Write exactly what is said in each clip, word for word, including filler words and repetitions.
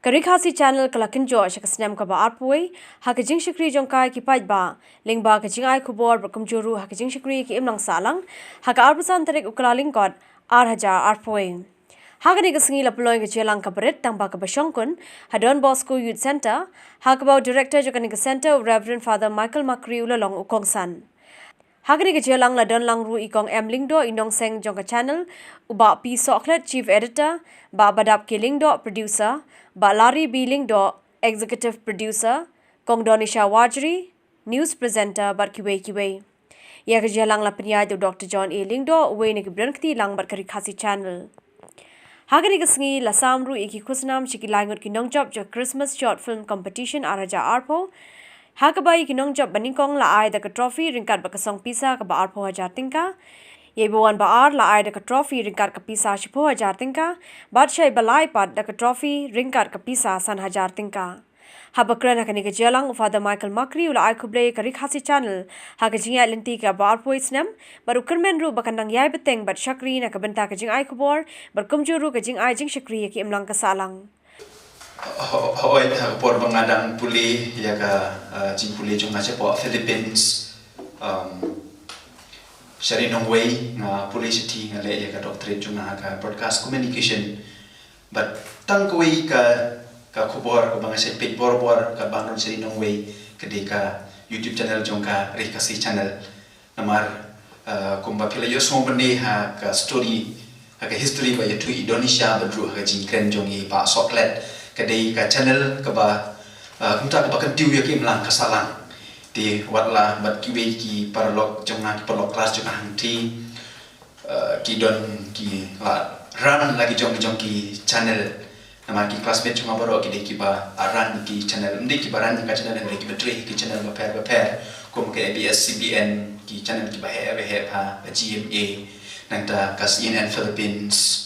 Ka Ri Khasi Channel ka la kynjoh sha ka snem kaba arphew ha ka jingshakri jong ka ïa ki paidbah lyngba ka jingai khubor bad kumjuh ruh ha ka jingshakri ïa ki imlang sahlang ha ka arphew san tarik u Kyllalyngkot ar hajar arphew. Ha kane ka sngi la pynlong ïa ka jingïalang kaba rit tang ba kaba shongkun ha Don Bosco Youth Centre, ha kaba u Director jong kane ka Centre, u Reverend Father Michael Makri, u la long u kongsan. Ha kane ka jingïalang la don lang ruh i Kong M Lyngdoh, i nongseng jong ka channel, u Bah P Sohkhlet, Chief Editor, Bah Badap K Lyngdoh, Producer, Bah Larry B Lyngdoh, Executive Producer, Kong Donisha Warjri, News Presenter, bad kiwei kiwei. Ïa ka jingïalang la pynïaid da u Doctor John A Lyngdoh, uwei na ki bun kti lang bad ka Ri Khasi Channel. Ha kane ka sngi la sam ruh ïa ki khusnam sha ki lai ngut ki nongjop jong ka Christmas Short Film Competition ar hajar arphew, ha kaba ïa ki nongjop ba nyngkong la ai da ka trophy ryngkat bad ka song pisa kaba arphew hajar tyngka. Ïa iba wan ba ar la ai da ka trophy ryngkat ka pisa shiphew hajar tyngka, bad sha iba lai pat da ka trophy ryngkat ka pisa san hajar tyngka. Haba kren ha kane ka jingïalang, u Father Michael Makri u la ai khublei ïa ka Ri Khasi Channel ha ka jingïaid lynti kaba arphew snem, bad u kyrmen ruh ba kan nang ïai bteng bad shakri na ka bynta ka jingai khubor bad kumjuh ruh ka jingai jingshakri ïa ki imlang ka sahlang. Ho-, hooid, ha ka por ba nga dang pule ïa ka, uh, jingpule jong nga shapoh Philippines, um, sha ri nongwei, nga pule shithi, nga leh ïa ka doctorate jong nga ha ka broadcast communication. Bad tang kawei ka, ka khubor kaba nga shait peit bor bor kaba nga don sha ri nongwei, ka dei ka YouTube channel jong ka Ri Khasi Channel. Namar, uh, kumba phi la ïohsngew mynne ha ka story, ha ka history ba ïathuh i Donisha bad ruh ha ka jingkren jong i Bah Sohkhlet, ka dei ka channel kaba, uh, kumta kaba kyntiew ïa ki imlang ka sahlang. Te wat la bad kiwei ki paralok jong nga, ki paralok klas jong nga hangtei, uh, ki don ki la run la ki jong, ki jong ki channel. Namar ki classmate jong nga baroh ki dei kiba, uh, run ki channel, ym dei kiba run ka channel, ym dei kiba trei ki channel bapher bapher, kum ka A B S C B N, ki channel kiba heh bha, ka G M A, nangta ka C N N Philippines.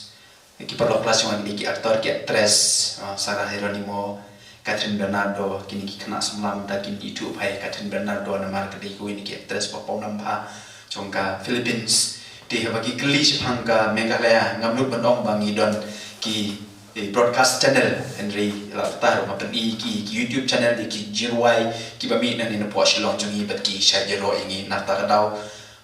Ki paralok klas jong nga ki dei ki actor ki actress, uh, Sarah Geronimo, Catherine Bernardo, kine ki khynnah samla mynta kin ithuh bha ïa Catherine Bernardo namar ka dei kawei na ki actress ba pawnam bha jong ka Philippines. Te haba ki kylli shaphang ka Meghalaya, ngam nud ban ong ba ngi don ki, eh, broadcast channel, hynrei la kata ruh nga pyni ki, ki YouTube channel ïa ki jingrwai kiba mih nangne napoh Shillong jong ngi bad ki shah ïaroh ïa ngi na kata ka daw,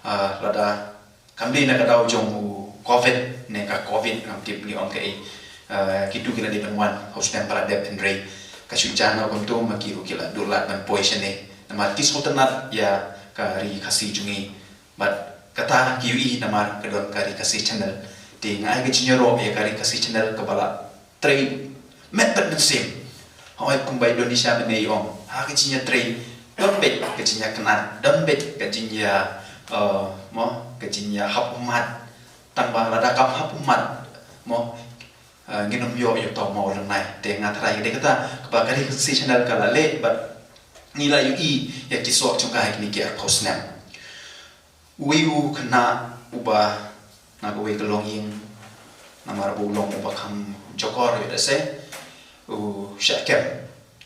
ah, lada kam dei na ka daw jong u Covid ne ka Covid, ngam tip ngi ong kaei. Eh, kitu ki la dei ban wan ha u snem ba la dep, hynrei ka shu jan na kumto ma ki ruh ki la duh lad ban poi shane. Namar ki sngewtynnat ïa ka Ri Khasi jong ngi. Bad kata ki ïohi namar ka don ka Ri Khasi Channel. Te nga ai ka jingïaroh ïa ka Ri Khasi Channel kaba la trei met bad mynsiem. Hooid, kumba i Donisha mynne i ong, ha ka jingïatrei don beit ka jingïakynad, don beit ka jingïa, eh, mo, ka jingïahap ummat. Tang ba lada kam hap ummat, mo, eh, ngin ym ïoh ïa uta u maw lynnai. Te nga tharai ka dei kata kaba ka Ri Khasi Channel ka la leh bad ngi la ïohi ïa ki soh jong ka ha kine ki arphew snem. Uwei u khynnah uba na kawei ka longïing, namar ba u long uba kham jokor ïoh da se u shah kem.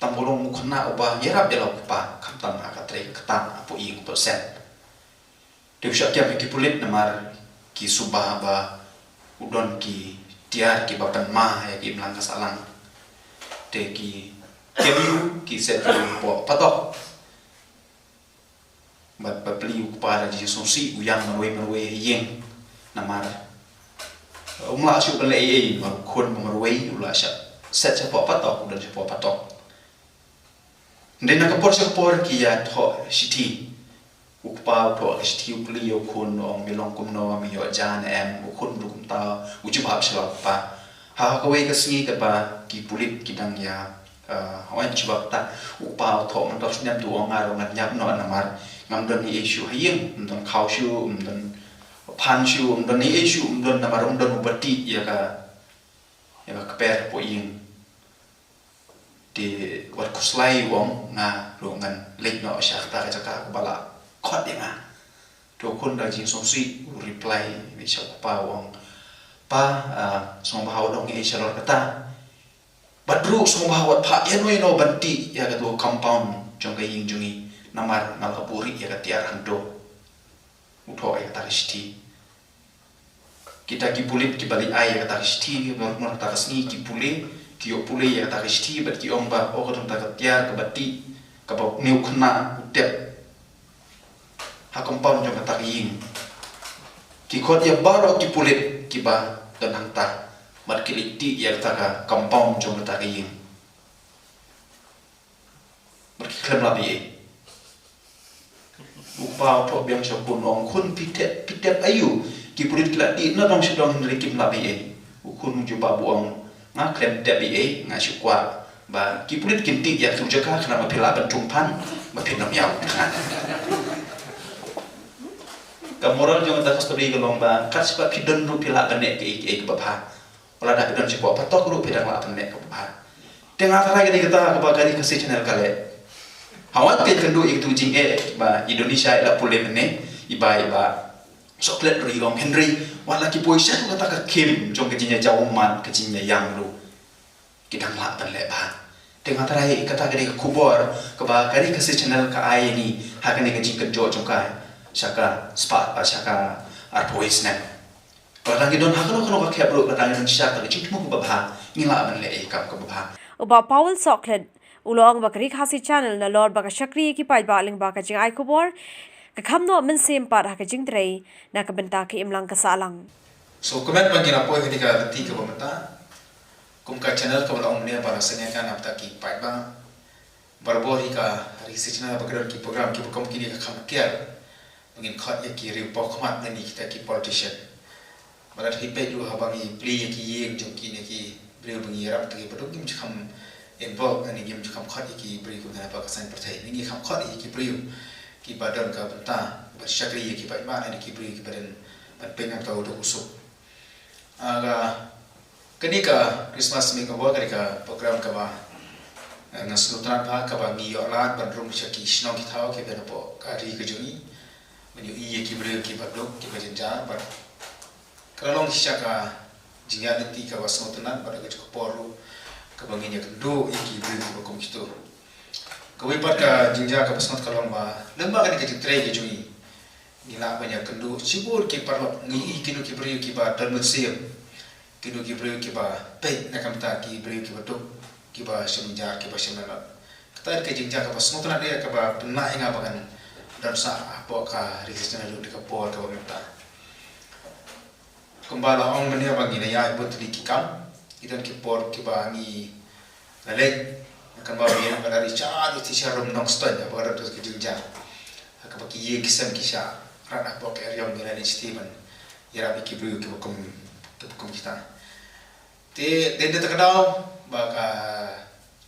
Tang ba u long u khynnah uba ïarap ïa la u kpa, khamtam ha ka trei ka ktah, hapoh ïing hapoh sem. Te u shah kem ïa ki pulit namar ki suba ba u don ki tiar kiba pynma ïa ki imlang ka sahlang. Te ki kem ïa u, ki set ïa u hapoh patok. Bad bapli u kpa da jingsngewsih u ïam marwei marwei ha ïing. Namar um lah shuh ban leh ei ei, namar u khun ba marwei u la shah set shapoh patok, u don shapoh patok. Hynrei na ka por sha ka por ki ïathoh shithi. U kpa u thoh ka shithi, u kylli ïa u khun, u ong, me long kumno, me ïoh ja ne em? U khun ruh kumta, u jubab sha la u kpa. Ha kawei ka sngi kaba ki pulit ki dang ïa, eh, hooid, jubab ta, u kpa u thoh, mynta u snem tu, u ong, nga ruh ngan ïap noh namar ngam don ei ei shuh ha ïing, ym don khaw shuh, ym don phan shuh, ym don ei ei shuh, ym don, namar ym don uba tih ïa ka, ïa ka kper hapoh ïing. Te wat khuslai, u ong, nga ruh ngan leit noh sha kata ka jaka kaba la khot ïa nga. Te u khun da jingsngewsih u reply sha u kpa, u ong, pa, ah, sngewbha wat ong ei ei shalor kata. Bad ruh sngewbha wat phah ïano ïano ban tih ïa katu ka compound jong ka ïing jong ngi, namar nga la buhrieh ïa ka tiar hangto. U thoh ïa kata ka shithi. Kita ki pulit kiba leit ai ïa kata ka shithi, mar, mar kata ka sngi ki pule, Ki ïoh pule ïa kata ka shithi bad ki ong ba, o, ka don kata ka tiar kaba tih, kaba une u khynnah u tep ha compound jong kata ka ïing. Ki khot ïa baroh ki pulit kiba don hangta bad ki leit tih ïa kata ka compound jong kata ka ïing. Bad ki khlem lap ei ei. U kpa u thoh biang sha u khun, ong, khun, phi tep, phi tep aïu? Ki pulit ki la tih na dong sha dong hynrei kim lap ei ei. U khun u jubab u ong, nga khlem tep ei ei, nga shu kwah ba ki pulit kin tih ïa katu ka jaka khnang ba phi lah ban thung phan ba phin ym ïaw. Ka moral jong kata ka story ka long ba kat shaba phi don ruh phi lah ban leh kaei kaei kaba bha. Lada phi don shapoh phatok ruh phi dang lah ban leh kaba bha. Te nga tharai ka dei kata kaba ka Ri Khasi Channel ka leh. Hawai te kynduh ïa katu ka jingeh ba i Donisha i la pule mynne, i bai ba Sohkhlet ruh i ong, hynrei wat la ki poi sha kata ka khim jong ka jingïajaw ummat, ka jingïaïam ruh ki dang lah ban leh bha. Te nga tharai kata ka dei ka khubor kaba ka Ri Khasi Channel ka ai ïa ngi ha kane ka jingkynjoh jong ka sha ka spah, sha ka arphew wei snem. Lada ngi don ha kano kano ka khep ruh, lada ngi don sha ka jingthmu kaba bha, ngi lah ban leh ïa ka kam kaba bha. U Bah Paul Sohkhlet u la ong ba ka Ri Khasi Channel nalor ba ka shakri ïa ki paidbah lyngba ka jingai khubor ka kham noh mynsiem pat ha ka jingtrei na ka bynta ka imlang ka sahlang. Sngewkmen ba ngi la poi ha kane ka lynti kaba mynta kum ka channel kaba la ong mynne ba la seng ïa ka na bynta ki paidbah. Barabor hi ka Ri Khasi Channel ba ka don ki program kiba kum kine ka kham kiar ba ngin khot ïa ki riew paw khmat lane kita ki politician. Ba lada phi peit ruh haba ngi plie ïa ki ïing jong kine ki briew ba ngi ïarap ïa ki baduk, ngim ju kham involve lane ngim ju kham khot ïa ki briew kiba don ha ka saiñ pyrthei. Ngi kham khot ïa ki briew kiba don ka bynta ban shakri ïa ki paidbah lane ki briew kiba don ban peit na ka bynta u duk u suk. Ah, ka, kane ka Christmas Makeover ka dei ka program kaba, eh, nga sngewtynnat bha, kaba ngi ïoh lad ban rung sha ki shnong ki thaw kiba hapoh ka ri ka jong ngi ban ïohi ïa ki briew kiba duk, kiba jynjar, bad ka la long shisha ka jingïaid lynti kaba sngewtynnat, bad ha kajuh ka por ruh kaba ngin ïakynduh ïa ki briew kiba kum kito. Kawei pat ka jingjia kaba sngewtynnat ka long ba lyngba kane ka jingtrei ka jong ngi, ngi lah ban ïakynduh shibun ki paralok, ngi ïohi kino ki briew kiba don mynsiem, kino ki briew kiba peit na ka bynta ki briew kiba duk, kiba shim jar, kiba shim lanot. Kata ka jingjia kaba sngewtynnat ïa kaba pynlah ïa nga ba ngan don sah hapoh ka Ri Khasi Channel ha ka por kaba mynta. Kumba la ong mynne ba ngi la ïaid bun tylli ki kam, ki don ki por kiba ngi la leit, kumba ngi la ri cha, ri cha rum Nongstoiñ, ba ka don ka jingjia. Ha kaba ki ïing ki sem ki shah rat hapoh ka eriong, ngi la leit shatei ban ïarap ïa ki briew kiba kum, kiba kum kita. Te dei na kata ka daw ba ka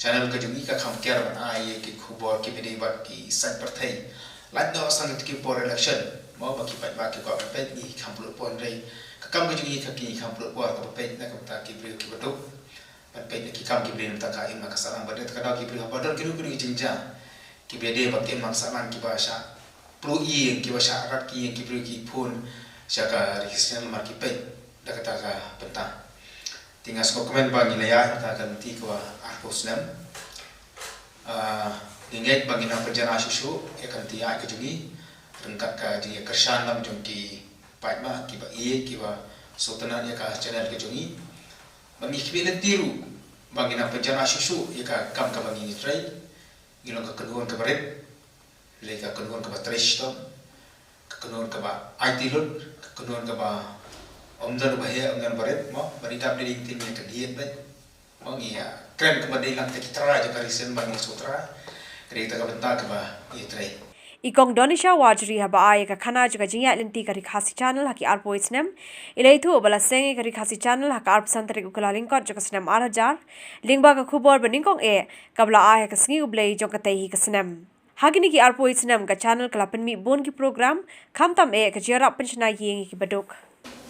channel ka jong ngi ka kham kiar ban ai ïa ki khubor kiba dei bad ki saiñ pyrthei. Lait noh tang ïa ki por election, mo, ba ki paidbah ki kwah ban peit, ngi kham pynlut por, hynrei ka kam ka jong ngi ka, ngi kham pynlut por kaba peit na ka bynta ki briew kiba duk, ban peit na ki kam kiba dei na ka bynta ka imlang ka sahlang. Bad dei na kata ka daw ki briew haba don kino kino ki jingjia kiba dei bad ka imlang ka sahlang, kiba shah pynlut ïing, kiba shah rat ki ïing, ki briew ki phone sha ka Ri Khasi Channel namar ki peit da kata ka bynta. Te nga sngewkmen ba ngi la ïaid ha kata ka lynti kaba arphew snem. Ah, ngi ngeit ba ngin nang pynjanai shuh shuh ïa ka lynti ïaid ka jong ngi ryngkat ka jingïakyrshan lang jong ki paidbah kiba ïeit, kiba sngewtynnat ïa ka channel ka jong ngi. Ba ngi khmih lynti ruh ba ngin nang pynjanai shuh shuh ïa ka kam kaba ngi trei. Ngi long ka kynhun kaba rit, lei ka kynhun kaba trei shitom, ka kynhun kaba aiti lut, ka kynhun kaba ym don ba heh, ym don ba rit, mo, ba ngi dap dei ding, te ngi ïa kynhied beit, mo, ngi ïa kren kumba dei lang, te ki trai jong ka Ri Khasi Channel ba ngi sngewtrai. Ka dei kata ka bynta kaba ngi trei. I Kong Donisha Warjri haba ai ïa ka khana jong ka jingïaid lynti ka Ri Khasi Channel ha ki arphew wei snem, i la ïathuh ba la seng ïa ka Ri Khasi Channel ha ka arphew san tarik u Kyllalyngkot jong ka snem ar hajar, lyngba ka khubor ba nyngkong eh kaba la ai ha ka sngi U Blei jong katei hi ka snem. Ha kine ki arphew wei snem ka channel ka la pynmih bun ki program, khamtam eh ka jingïarap pynshna ïing ïa kiba duk.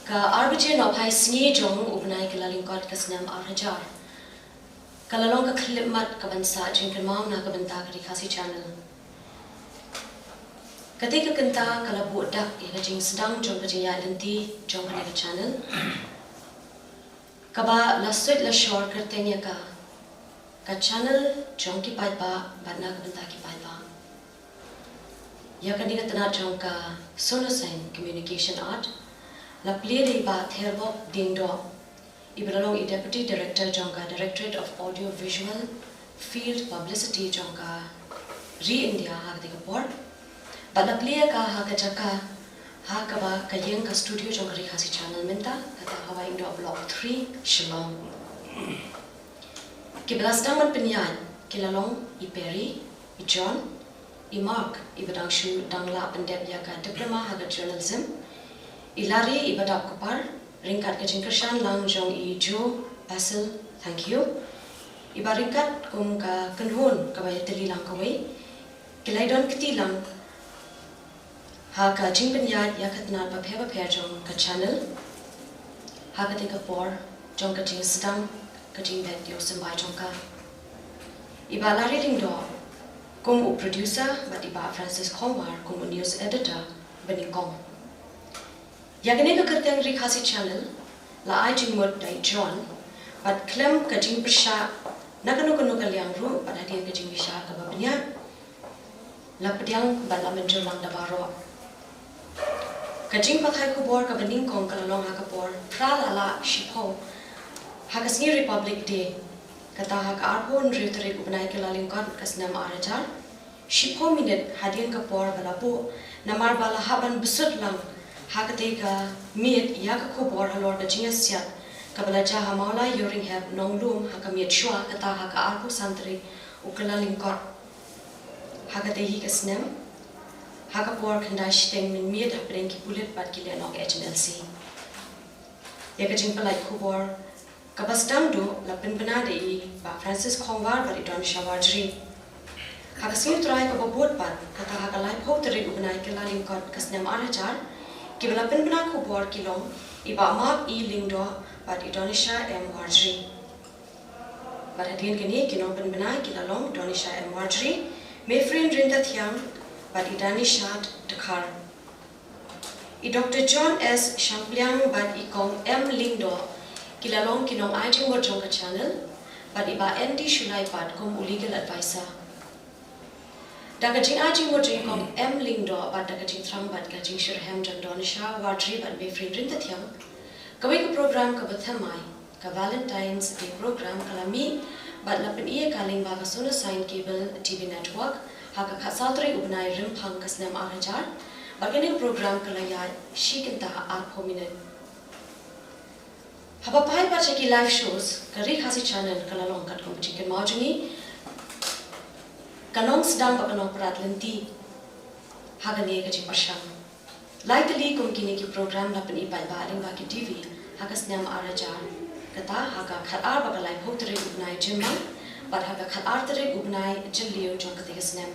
Ka ar baje nohphai sngi jong u bnai Kyllalyngkot ka snem ar hajar, ka la long ka khyllipmat kaban sah jingkynmaw na ka bynta ka Ri Khasi Channel. Katei ka kynta ka la buh dak ïa ka jingsdang jong ka jingïaid lynti jong kane ka channel, kaba la suit la shor kyrteng ïa ka, ka channel jong ki paidbah bad na ka bynta ki paidbah. Ïa kane ka tnat jong ka Sonosaiñ Communication Art la plie da i Bah Therbok Diengdoh, Iba la long i Deputy Director jong ka Directorate of Audio Visual Field Publicity jong ka ri India ha katei ka por. Bad la plie ka ha ka jaka ha kaba ka ïeng ka studio jong ka Ri Khasi Channel mynta, kata Hawa Indoh Block three, Shillong. Kiba la sdang ban pynïaid ki la long i Perry, i John, i Mark, iba dang shu dang lah pyndep ïa ka diploma ha ka journalism, i Larry, iba dap kupar, ryngkat ka jingkyrshan lang jong i Joe Basil, thank you. Iba ryngkat kum ka kynhun kaba ïatylli lang kawei, ki la ïadon kti lang ha ka jingpynïaid ïa ka tnat bapher bapher jong ka channel ha katei ka por jong ka jingsdang ka jingbet ïoh symbai jong ka. I Bah Larry Lyngdoh kum u producer bad i Bah Francis Khongwar kum u news editor ba nyngkong. Ïa kane ka kyrteng Ri Khasi Channel la ai jingmut da i John bad khlem ka jingpyrshah na kano kano ka liang ruh bad hadien ka jingbishar kaba bniah, la pdiang bad la mynjur lang da baroh. Ka jingpathai khubor kaba nyngkong ka la long ha ka por phra la lah shiphew ha ka sngi Republic Day, kata ha ka arphew hynriew tarik u bnai Kyllalyngkot ka snem ar hajar, shiphew minit hadien ka por ba la buh, namar ba la hap ban bsut lang ha katei ka miet ïa ka khubor halor ka jingïasiat kaba la jia ha Mawlai Ïewrynghep Nonglum ha ka miet shuwa, kata ha ka arphew san tarik u Kyllalyngkot ha katei hi ka snem, ha ka por khyndai shiteng mynmiet hapdeng ki pulit bad ki lehnohei H N L C. Ïa ka jingpynlait khubor kaba sdang duh la pynbna da i Bah Francis Khongwar bad i Donisha Warjri. Ha ka sngi U Trai kaba bud pat, kata ha ka laiphew tarik u bnai Kyllalyngkot ka snem ar hajar, kiba la pynbna khubor ki long i Bah Mark E Lyngdoh bad i Donisha M Warjri. Bad hadien kane ki nongpynbna ki la long Donisha M Warjri, Mefrin Ryntathiang bad i Danisha Dkhar. I Doctor John S Shangpliang bad i Kong M Lyngdoh ki la long ki nongai jingmut jong ka channel, bad i Bah N D Shullai pat kum u legal adviser. Da ka jingai jingmut jong i Kong M Lyngdoh bad da ka jingthrang bad ka jingshitrhem jong Donisha Warjri bad Mefrin Ryntathiang, kawei ka program kaba thymmai, ka Valentine's Day program ka la mih bad la pyni ïa ka lyngba ka Sona Sign Cable T V Network ha ka khatsaw tarik u bnai Rymphang ka snem ar hajar, bad kane ka program ka la ïaid shi kynta arphew minit. Haba phai pat sha ki live shows, ka Ri Khasi Channel ka la long katkum ka jingkynmaw jong ngi, ka nongsdang bad ka nongprat lynti ha kane ka jingpyrshang. Lai tylli kum kine ki program la pyni paidbah lyngba ki T V ha ka snem ar hajar, kata ha ka khatar bad ka laiphew tarik u bnai Jymmang bad ha ka khatar tarik u bnai Jylliew jong katei ka snem.